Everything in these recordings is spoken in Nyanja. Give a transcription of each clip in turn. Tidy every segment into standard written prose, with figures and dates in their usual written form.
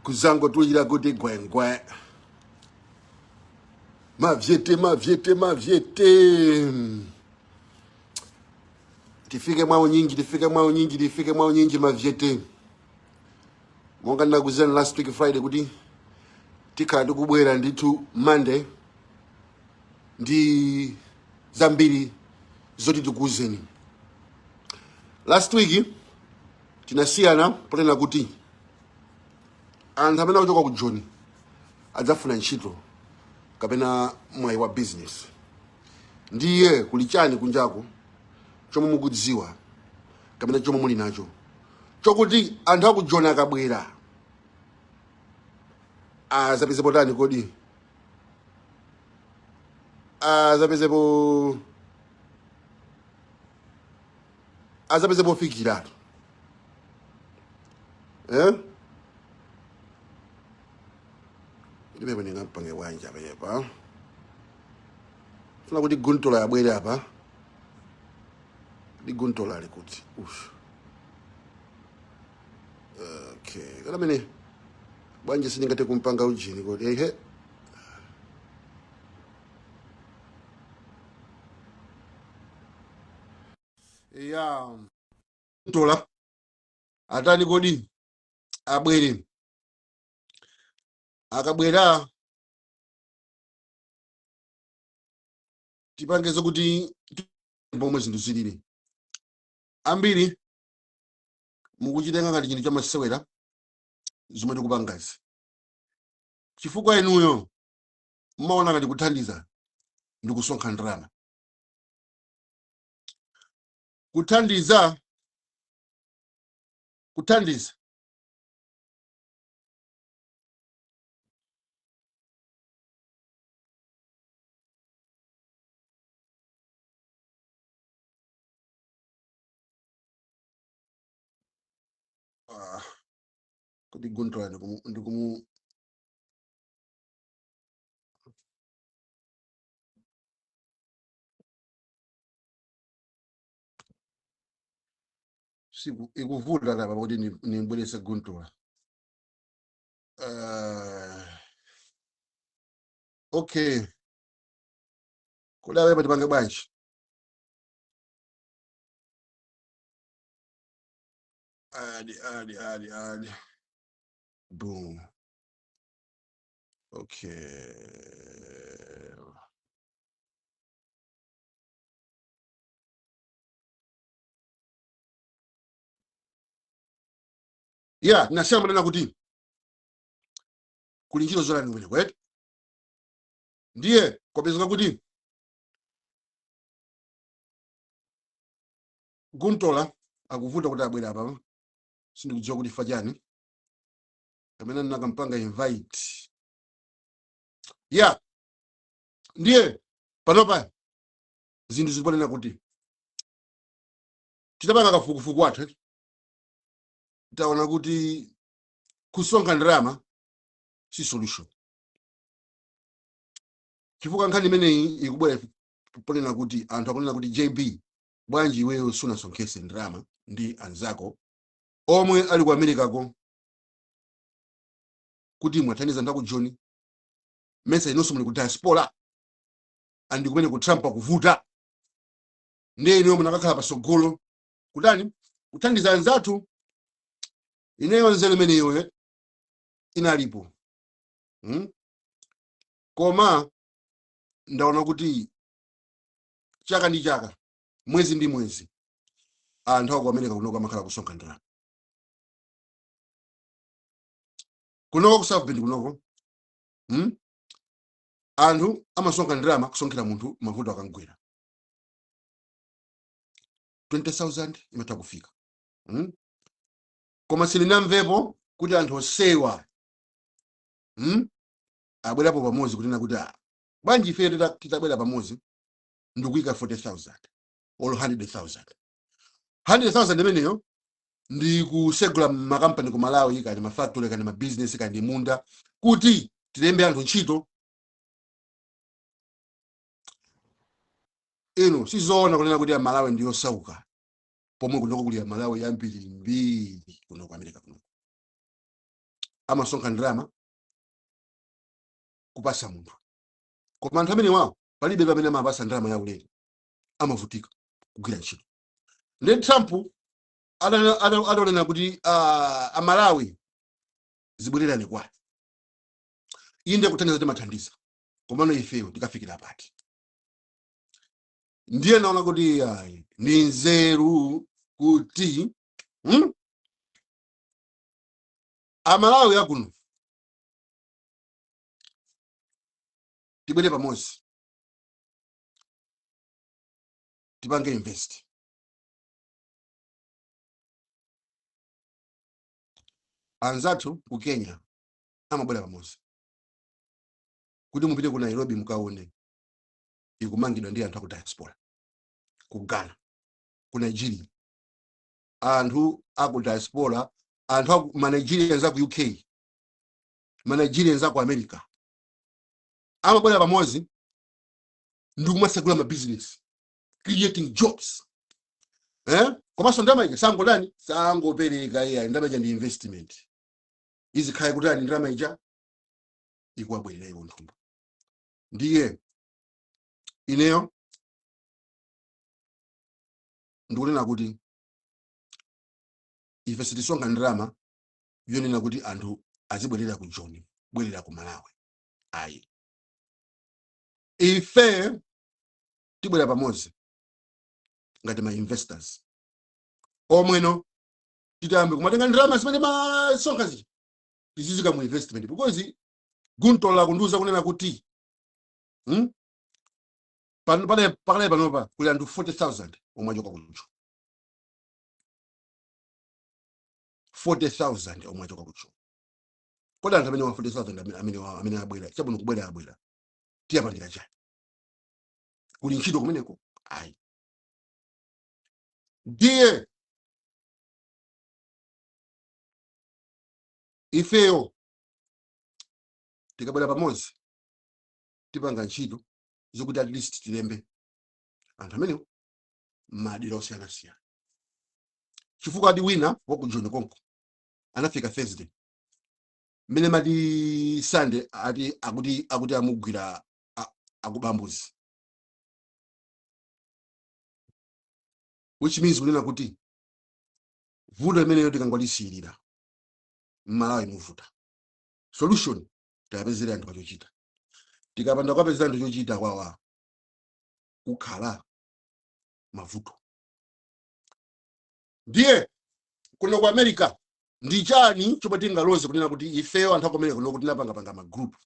Kuzangotulira kuti gwengwe. Mavyete, mavyete, mavyete. Tifike mwa unyinji, tifike mwa unyinji, tifike mwa unyinji mavyete. Monga ndinakuuzani last week Friday kuti tikhala tikubwera ndithu Monday ndi zambiri zoti tikuuzeni. Last week tinasiyana ponena kuti anthu amene akuchoka ku Joni adzafuna ntchito kapena mwayi wa business. Ndiye kuli chani kunjako chomwe mukudziwa kapena chomwe muli nacho chokuti anthu aku Joni akabwera azapezepo tani kodi azapezepo azapezepo fikiratu, eh? Ndipepo ndingampange bwanji apepa funa kuti Guntola yabwere apa ndi Guntola ali kuti? Ush. Okay, kana mene bwanji sindingathe kumpanga ujini kodi? Ehe, ya Guntola atani kodi? Abwere. Akabwera tipange zokuti pomwe zinthu zilili. Ambiri mukuchitenga ngati chinthu chamasewera zomwe tikupangazi, chifukwa inuyo mmaona ngati kuthandiza ndi kusonkha ndalama. Kuthandiza, kuthandiza ah, kuti Guntola ndikumu siku ikuvuta apa kuti nimbwerese Guntola. Okay, kodi awepa tipange bwanji? Adi, adi, adi, adi, boom. Okay, yeah, tinasiya manena kuti kuli ntchito zotani kumeneko eti? Ndiye kwapezeka kuti Guntola akuvuta kuti abwere apa. Sindikudziwa kuti fa chani kapena ndinakampanga invite. Yeah, ndiye panopa zinthu zikuponena kuti titapanga kafukufuku wathu taona kuti kusonkha ndalama si solution, chifukwa nkhani imeneyi ikubwera ponena kuti anthu akunena kuti, "JB, bwanji iweyo sunasonkhese ndalama ndi anzako omwe ali ku Americako kuti mwathandiza anthu aku Joni? Mesa inonso muli ku diaspora and kumene ku Trump akuvuta, ndiye inuyo munakakhala pasogolo kutani kuthandiza anzathu." Ineyo nzeru imeneyo inalipo, Koma ndaona kuti chaka ndi chaka, mwezi ndi mwezi, anthu aku America kunoko amakhala kusonkha ndalama kunoko ku South Bend kunoko, Anthu amasonkha ndalama kusonkhera munthu mavuto akamgwera, 20,000 imatha kufika, Koma sindinamvepo kuti anthu osewa, Abwerapo pamodzi kunena kuti, "Ah, bwanji ife titabwera pamodzi ndikuyika 40,000 or 100,000, 100,000 imeneyo ndi kusegula makampani ku Malawi, kani mafactory, kani mabusiness, kani munda, kuti tilembe anthu ntchito." Inu sizoona kunena kuti Amalawi ndi osauka pomwe kunoko kuli Amalawi ambirimbiri kuno ku America kuno. Amasonkha ndalama kupasa munthu, koma anthu amene wawo palibe pamene amapasa ndalama yaulere, amavutika kugwira ntchito. Ndi Trump atanena kuti Amalawi zibwererani kwanu, inde kuthandiza timathandiza, komano ifeyo tikafikira pati? Ndiye naona kuti ayi, ndi nzeru kuti Amalawi akuno tibwere pamodzi, tipange invest. Anzathu ku Kenya amabwera pamodzi kuti mupite ku Nairobi mukaone ikumangidwa ndi anthu aku diaspora, ku Ghana, ku Nigeria, anthu aku diaspora, anthu aku ma Nigerians aku UK, ma Nigerians aku America amabwera pamodzi ndi kumasegula ma business, creating jobs, eh? Komanso ndalama ija sangodani, sangopereka iya, ndalama ija ndi investment, izikhala kutani? Ndalama ija ikuwabwerera iwo nthumba. Ndiye ineyo ndikunena kuti ife sitisonkha ndalama yonena kuti anthu azibwerera ku Joni, bwerera ku Malawi, ayi. Ife tibwera pamodzi ngati ma investors omweno, titayambe kumatenga ndalama zimene masonkha zija, tizizika mu investment, because Guntola kundiuza kunena kuti Pakale panopa kuli anthu 40,000 omwe achoka kucho, 40,000 omwe achoka kucho. Kodi anthu amene wa 40,000 amene abwera, chabwino kubwera abwera, tiyapangira chani? Kuli ntchito kumeneko? Ayi. Ndiye ifeyo tikabwera pamodzi tipanga ntchito zokuti at least tilembe anthu amenewo m'madera osiyanasiyana, chifukwa adi wina wakujoni konko anafika Thursday, mmene mati Sunday ati akuti amugwira akubambuzi, which means kunena kuti vuto imeneyo tikangwalisiyirira m'Malawi muvuta. Solution, tiyapezere anthu achochita. Tikapanda kuwapezera anthu chochita kwawa, kukhala mavuto. Ndiye kuno ku America ndi chani chomwe tingaloze kunena kuti ifeyo anthu aku America kuno kuti tinapangapanga ma group,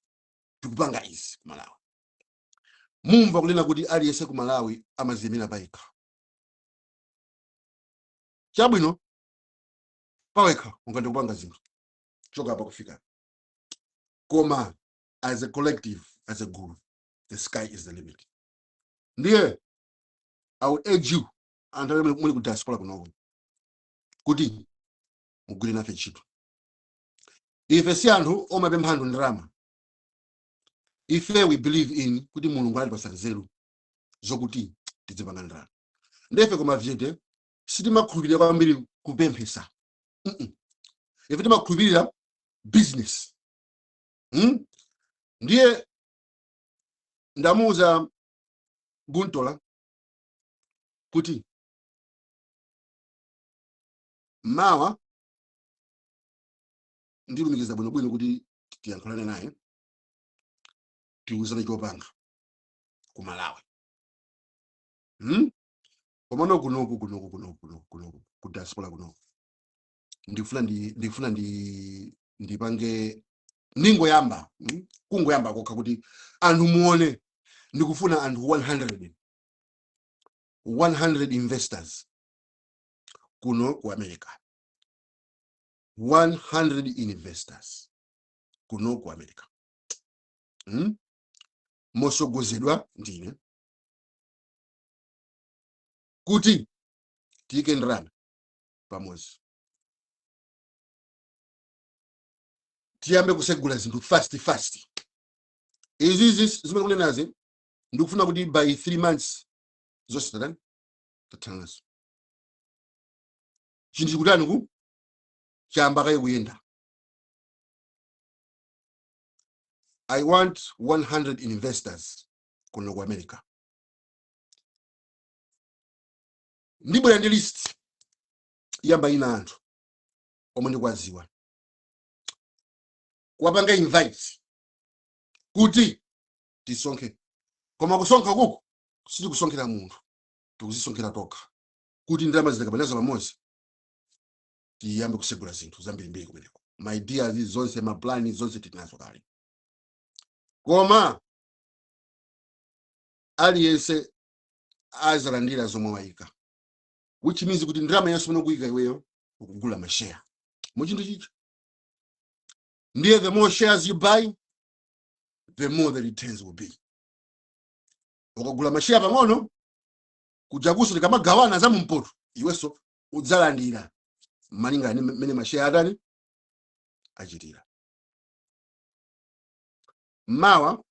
tikupanga izi ku Malawi? Mumva kunena kuti aliyense ku Malawi amaziyimira payekha. Chabwino, pawekha ungati kupanga zinthu choka apa kufika, koma as a collective, as a group, the sky is the limit. Ndiye I will urge you, anthu amene muli ku diaspora kunoko, kuti mugwire nafe ntchito. Ife si anthu omapempha anthu ndalama. Ife we believe in kuti Mulungu anatipasa nzeru zokuti tidzipanga ndalama ndefe. Koma vyete sitimakhulupirira kwambiri kupemphesa. Ife timakhulupirira business, Ndiye ndamuuza Guntola kuti mawa ndilumikiza bwinobwino kuti tiyankhulane naye, tiuzane chopanga ku Malawi, Komano kunoku ku diaspora kunoku ndifuna ndipange ningoyamba, Kungoyamba kokha kuti anthu muone, ndikufuna anthu 100, 100 investors kuno ku America, 100 investors kuno ku America, Mosogozedwa ndine, kuti tiyike ndalama pamodzi, tiyambe kusegula zinthu fast fast. Izizi zimene kunenazi, ndikufuna kuti by 3 months zonse tatani, tathana nazo. Chinthu chikutani ku chayamba kaye kuyenda. I want 100 investors kuno ku America. Ndibwera ndi list ya mayina anthu omwe ndikuwadziwa, kuwapanga invite kuti tisonkhe. Koma kusonkha kuku sitikusonkhera munthu, tikuzisonkhera tokha kuti ndalama zitakabanazo pamodzi tiyambe kusegula zinthu zambirimbiri kumeneko. Ma ideas zonse, maplani zonse tinazo kale, koma aliyense azalandira zomwe wayika, which means kuti ndalama yonse imene ukuyika iweyo ukugula mashare mu chinthu chicho. Ndiye the more shares you buy, the more the returns will be. Ukagula mashare pang'ono kujakuso, tikamagawana za mumpoto, iwenso udzalandira malinga ndi mmene mashare atani achitira. Mawa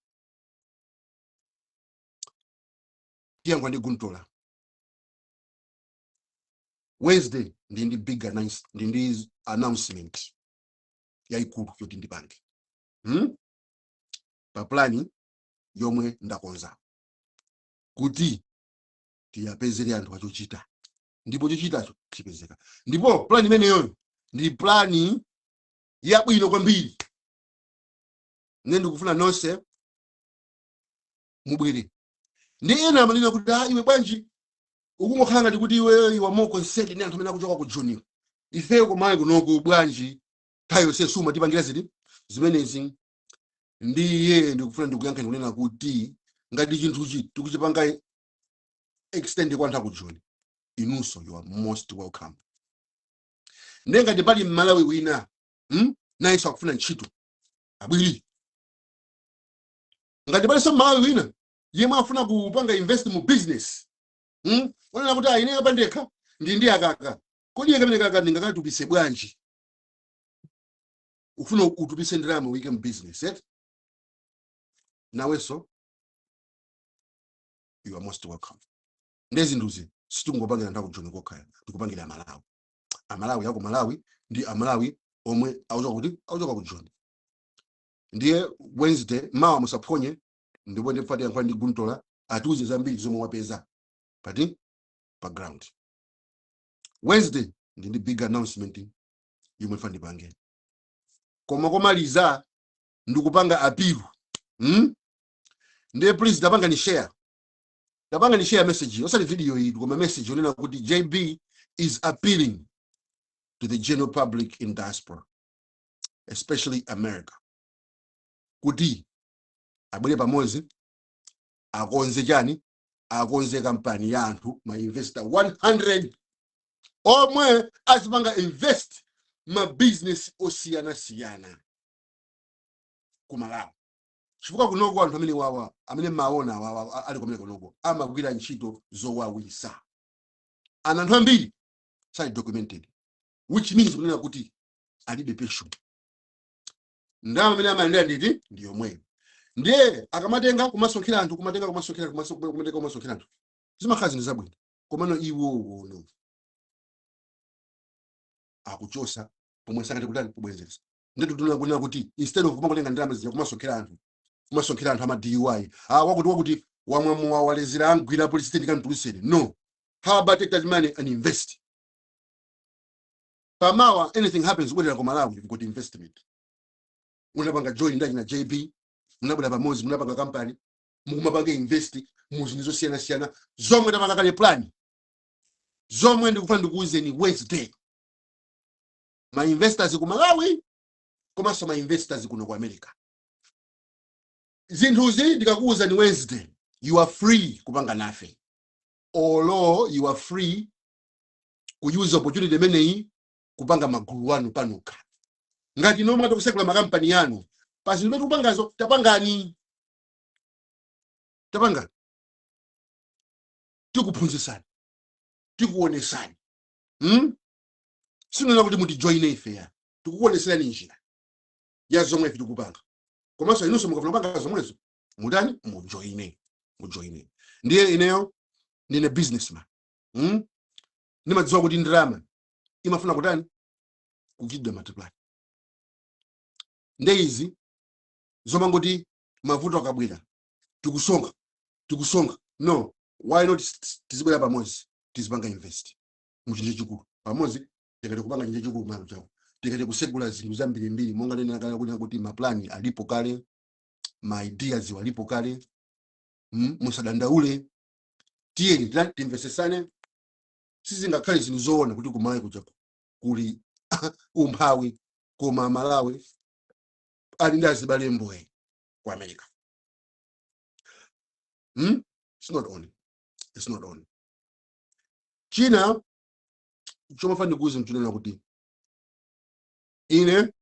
tiyankhula ndi Guntola. Wednesday ndi big announce, ndi announcement yayikulu yoti ndipange, Pa plani yomwe ndakonza kuti tiyapezere anthu achochita, ndipo chochitacho chipezeka. Ndipo plani imeneyoyo ndi plani yabwino kwambiri. Ine ndikufuna nonse mubwere. Ndi ena amanena kuti, "Ah, iwe bwanji ukungokhala ngati kuti iwe you are more concerned ndi anthu amene akuchoka ku Joni? Ifeyo kumayi kunoku bwanji nthawi yonse sumatipangira ziti zimenezi?" Ndiye ndikufuna ndikuyankheni kunena kuti ngati chinthuchi tikuchipanga extend kwa anthu aku Joni, inunso you are most welcome. Ndiye ngati pali Mmalawi wina, Nayenso akufuna ntchito, abwiri. Ngati palinso Mmalawi wina yemwe afuna kupanga invest mu business, Onena kuti, "Ah, ineyo pandekha ndi akaka, kodi iye kamene kaka ndingakatupise bwanji?" Ufuna utupise ndalama uyike mu business, eh? Nawenso you are most welcome. Ndiye zinthuzi sitingopangira anthu aku Joni kokha, tikupangira Amalawi, Amalawi ako Malawi ndi Amalawi omwe akuchoka kuti, akuchoka ku Joni. Ndiye Wednesday mawa musaphonye, ndipo ndifati yankhula ndi Guntola atiuze zambiri zomwe wapeza pati pa ground. Wednesday ndi big announcement yomwe fa ndipange. Koma komaliza ndikupanga appeal, Ndiye please tapanga ni share, tapanga ni share message, osati video iyi koma message yonena kuti JB is appealing to the general public in diaspora, especially America, kuti abwere pamodzi akonze chani, akonze kampani ya anthu ma investor 100 omwe azipanga invest ma business osiyanasiyana ku Malawi, chifukwa kunoko anthu amene wawa amene maona wawa ali kumene kunoko amagwira ntchito zowawisa ana. Anthu ambiri sali documented, which means kunena kuti alibe pension. Ndalama amene amayendera nditi ndi yomweyo. Ndiye akamatenga kumasonkhera anthu, kumatenga kumasonkhera, kumatenga kumasonkhera anthu, zimakhala zinthu zabwino, komano iwowono akuchosa pomwe sakati kutani kubwezeresa. Ndiye tituna kunena kuti instead of kumangotenga ndalama zija kumasonkhera anthu, kumasonkhera anthu ama DUI, ah, wakuti wakuti wamwamuwa walezera angwira police station kamtuliseni, no, how about take that money and invest? Pamawa anything happens, kubwerera ku Malawi, you've got investment. Munapanga join ndachi na JB, munabwera pamodzi, munapanga company, mukumapanga invest mu zinthu zosiyanasiyana zomwe tapanga kale plan, zomwe ndikufuna ndikuwuzeni Wednesday. Ma investors ku Malawi komanso ma investors kuno ku America, zinthuzi ndikakuwuzani Wednesday, you are free kupanga nafe, olo you are free kuyuza opportunity imeneyi kupanga magulu anu panokha. Ngati nomwe tikusekula makampani yanu pa zinthu zimene tikupangazo, tapangani, tapangani, tikuphunzitsani, tikuonesani, Sinena kuti mutijoine ife ya, tikukuoneserani njira ya zomwe ife tikupanga, komanso inunso mukafuna kupanga zomwezo mutani, mujoine, mujoine. Ndiye ineyo ndine businessman, Ndimadziwa kuti ndalama imafuna kutani, kuchitidwa multiply. Nde izi Zomangoti mavuto akabwera tikusonga tikusonga, no. Why not tizibwera pamodzi, tizipanga invest muchinthu chachikulu pamodzi? Tikati kupanga chinthu chachikulu malo chako, tikati kusegula zinthu zambirimbiri, monga nena kale kunena kuti maplani alipo kale, ma ideas alipo kale. Musadandaule, tiyeni timvesesane. Sizingakhale zinthu zoona kuti kuMalawi kuja kuli umphawi, koma Malawi ali ndi azibale mbwe ku America. It's not on, it's not on. China chomafuna ndikuuze mchonena kuti ine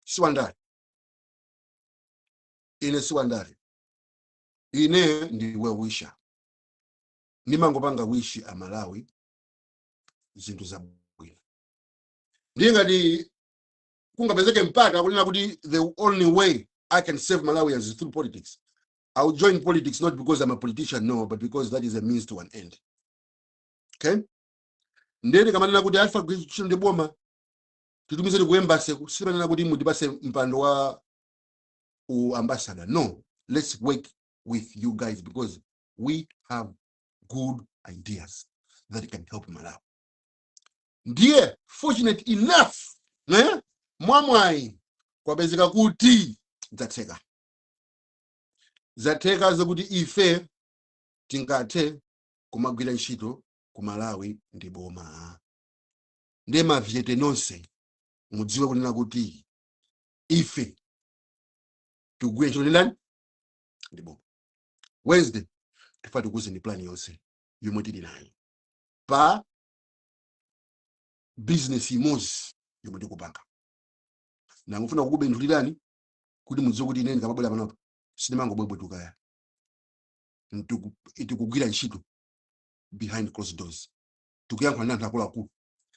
siwandale, ine siwandale, ine ndi well wisher. Ndimangopanga wish Amalawi zinthu zabwino. Ndiye ngati kungapezeke mpaka kunena kuti the only way I can save Malawians is through politics, I will join politics, not because I'm a politician, no, but because that is a means to an end, okay? Ndiye ndikamanena kuti alpha ntchito ndi boma, titumizeni ku embassy, simanena kuti mundipase mpando wa u ambassador, no. Let's work with you guys because we have good ideas that can help Malawi. Ndiye fortunate enough, ne, mwamwayi kwapezeka kuti zatheka, zatheka zokuti ife tingathe kumagwira ntchito ku Malawi ndi boma. Ndiye mavyete nonse mudziwe kunena kuti ife tikugwira ntchito ndi ndani? Ndi boma. Wednesday tifa tikuuzeni plan yonse yomwe tili nayo pa business imodzi yomwe tikupanga. Nangofuna kukubenthulirani kuti mudziwe kuti ine ndikamabwera panopa sindimangobwebwetukaya. Tikugwira ntchito behind closed doors, tikuyankhula ndi anthu akuluakulu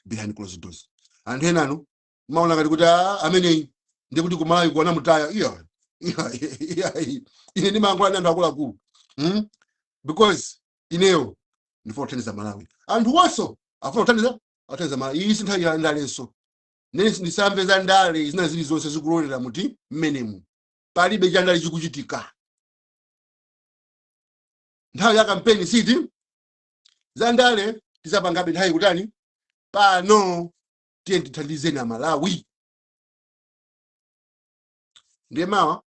behind closed doors. Anthu ena anu maona ngati kuti, "Ah, ameneyi ndikuti kuMalawi kuona mutaya." Iya iya iya, ine ndimayankhula ndi anthu akuluakulu, Because ineyo ndifuna kuthandiza Malawi, anthu wonso afuna kuthandiza, athandiza Malawi. Iyi si nthawi ya ndalenso. Nene ndisamve za ndale zina zilizonse zikulolera muti mmenemu. Palibe cha ndale chikuchitika. Nthawi ya kampeni siti za ndale, tizapangabe nthawi kutani. Pano tiye tithandizeni Amalawi. Ndiye mawa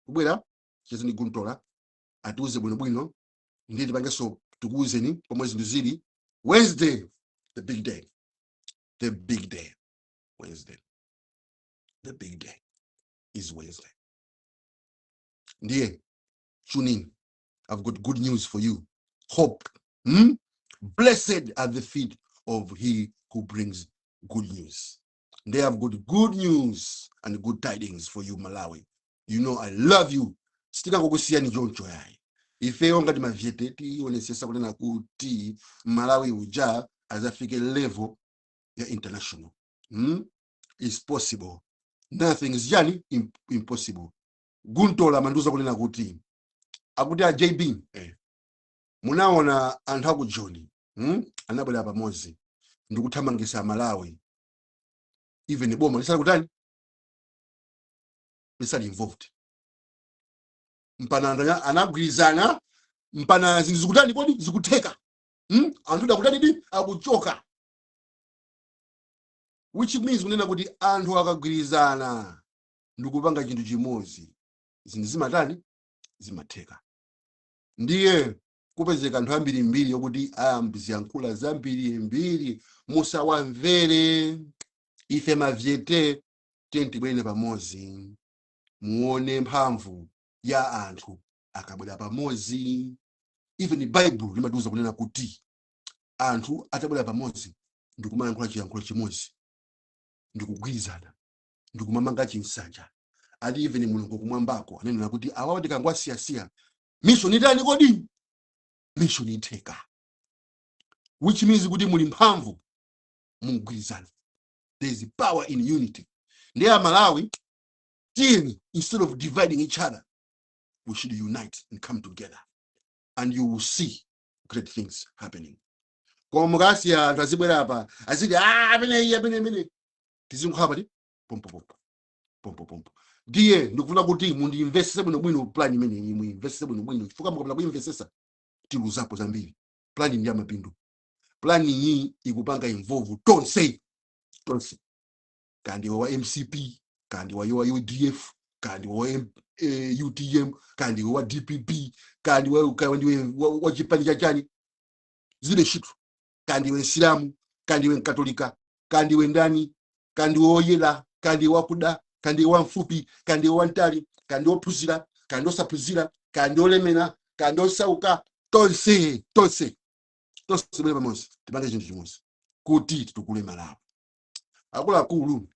kubwera chezeni Guntola atiuze bwinobwino, ndiye tipangenso tikuuzeni pomwe zinthu zili. Wednesday, the big day, the big day, Wednesday, the big day is Wednesday. Ndiye tune in. I've got good news for you. Hope. Blessed are the feet of he who brings good news. They have got good news and good tidings for you, Malawi. You know I love you. Sitingangokusiyani choncho yayi. Ifeyo ngati mavyete tionesesa kunena kuti Malawi uja azafike level ya international. Is possible. Nothing is yani impossible. Guntola manduza kunena kuti akuti a JB, munaona anthu aku Joni, Anabwera pamodzi ndikuthamangisa Malawi, even boma lisali kutani, lisali involved. Mpana anthu anagwirizana, mpana zinthu zikutani kodi? Zikutheka, Anthu dakutani di akuchoka, which means kunena kuti anthu akagwirizana ndikupanga chinthu chimodzi, zinthu zimatani? Zimatheka. Ndiye kupezeka anthu ambirimbiri yokuti ayambiziyankhula zambirimbiri, musawamvere. Ife mavyete tiye tibwere pamodzi, muone mphamvu ya anthu akabwera pamodzi. Even Bible limatiuza kunena kuti anthu atabwera pamodzi ndikumayankhula chiyankhulo chimodzi, ndikugwirizana, ndikumamanga chinsanja, ati even Mulungu kumwambako anenera kuti awawa tikangwasiyasiya, mission itani kodi? Mission itheka. Which means kuti muli mphamvu mugwirizana. There is power in unity. Ndiye Amalawi tiyeni, instead of dividing each other, we should unite and come together and you will see great things happening. Koma mukasiya anthu azibwera apa aziti, "Ah, amene iyi, amene amene," tizinkhala pati pompopompo pompopompo. Ndiye ndikufuna kuti mundimvesese bwinobwino plan imeneyi, muyimvesese bwinobwino, chifukwa mukapanda kuyimvesesa tiluzapo zambiri. Plan ndi yamapindu. Plan iyi ikupanga involve tonse tonse, kandi wa MCP, kandi wa UDF, kandi wa UTM, kandi wa DPP, kandi wa chipani chachani, zilibe ntchito, kandi iwe Msilamu, kandi iwe Mkatolika, kandi iwe ndani, kandi iwe woyera, kandi iwe wakuda, kandi iwe wamfupi, kandi iwe wamtali, kandi wophunzira, kandi osaphunzira, kandi olemera, kandi osauka, tonse tonse tonse tibwere pamodzi, tipange chinthu chimodzi kuti titukule Malawi. Akuluakulu,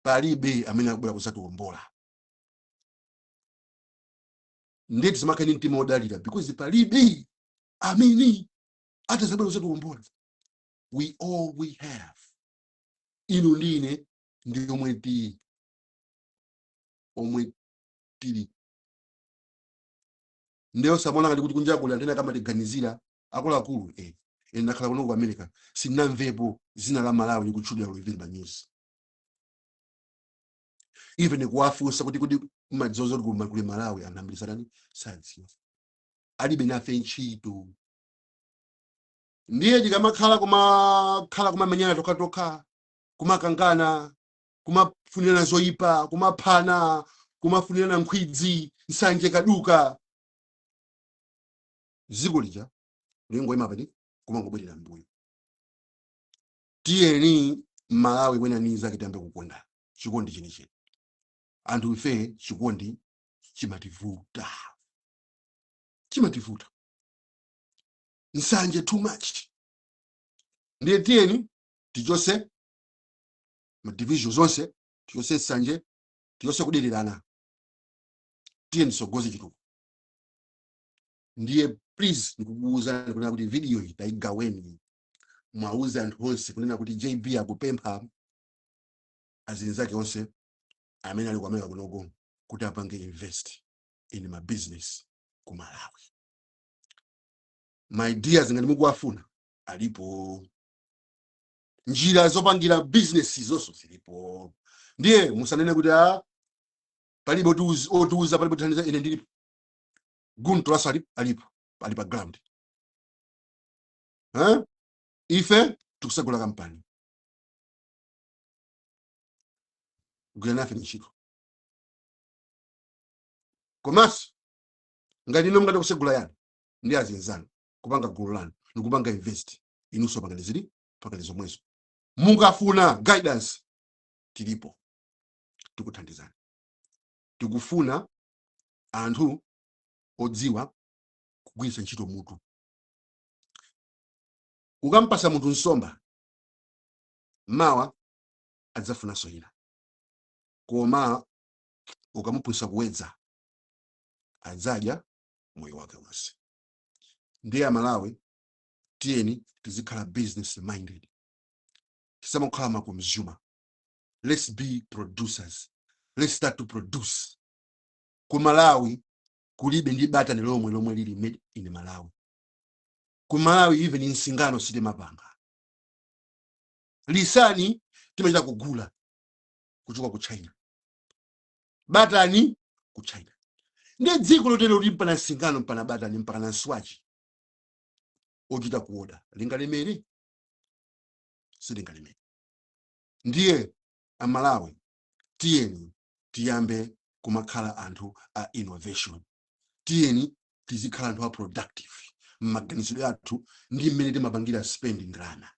palibe amene akubwera kuzatiwombola. Ndiye tizimakhala ndi mtima wodalira, because palibe amene atazabwera kuzatiwombola. We all we have, inu ndi ine, ndi omwe ti omwe tili. Ndiye osamaona ngati kuti kunja kuli anthu ena akamatiganizira. Akuluakulu, ine ndakhala kuno ku America, sinamvepo zina la Malawi likutchulidwa even pa news, even kuwafunsa kuti mmadziwa zoti kuli Malawi, anthu ambiri satani sadziwa, alibe nafe ntchito. Ndiye tikamakhala kumakhala kumamenyana tokhatokha, kumakangana, kumafunirana zoyipa, kumaphana, kumafunirana nkhwidzi, nsanje, kaduka, dziko lija lingoyima pati, kumangobwerera mbuyo. Tiyeni Malawi wina ndi nzake tiyambe kukonda chikondi chenicheni. Anthu ife chikondi chimativuta, chimativuta, nsanje too much. Ndiye tiyeni tichose ma division zonse, tichose nsanje, tichose kudererana, tiyeni tisogoze chitukuko. Ndiye please, ndikukuwuzani kunena kuti video iyi tayigaweni, mwauze anthu onse kunena kuti JB akupempha azinzake onse amene ali ku America kunoko kuti apange invest in ma business ku Malawi. My ideas ngati mukuwafuna alipo, njira zopangira business zonso zilipo. Ndiye musanene kuti a palibe otiuza, palibe otithandiza. Ine ndilipo, Guntulaso alipo, ali pa ground, eh? Ife tikusegula kampani, gwira nafe ntchito. Komanso ngati ino mungati kusegula yanu ndi azinzanu, kupanga gulu lanu ndikupanga invest, inunso pangani zili, pangani zomwezo. Mukafuna guidance tilipo, tikuthandizani. Tikufuna anthu odziwa kugwiritsa ntchito mutu. Ukampasa munthu nsomba, mawa adzafunanso ina, koma ukamuphunzitsa kuwedza adzadya moyo wake wonse. Ndiye Amalawi, tiyeni tizikhala business minded, tisamakhala ma consumer. Let's be producers, let's start to produce. Ku Malawi kulibe ndi batani lomwe lomwe lili made in Malawi. Ku Malawi even msingano sitimapanga, lisani timachita kugula kuchoka ku China, batani ku China. Ndi dziko lotero kuti mpana msingano, mpana batani, mpaka na nswachi ochita kuoda, lingalemere? Silingalemere. Ndiye Amalawi, tiyeni tiyambe kumakhala anthu a innovation, tiyeni tizikhala anthu a productive mmaganizidwe athu ndi mmene timapangira spend ndalama.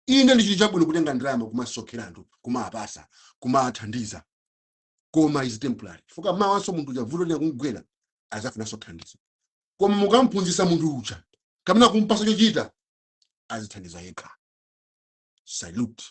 Ine ndi chinthu chabwino kutenga ndalama kumasokhera anthu, kumapasa, kumathandiza, koma is temporary, chifukwa mawanso munthu uja vuto lina kumgwera azafunanso thandizo. Koma mukamphunzitsa munthu uja kapena kumpasa chochita, azithandiza yekha. Salute.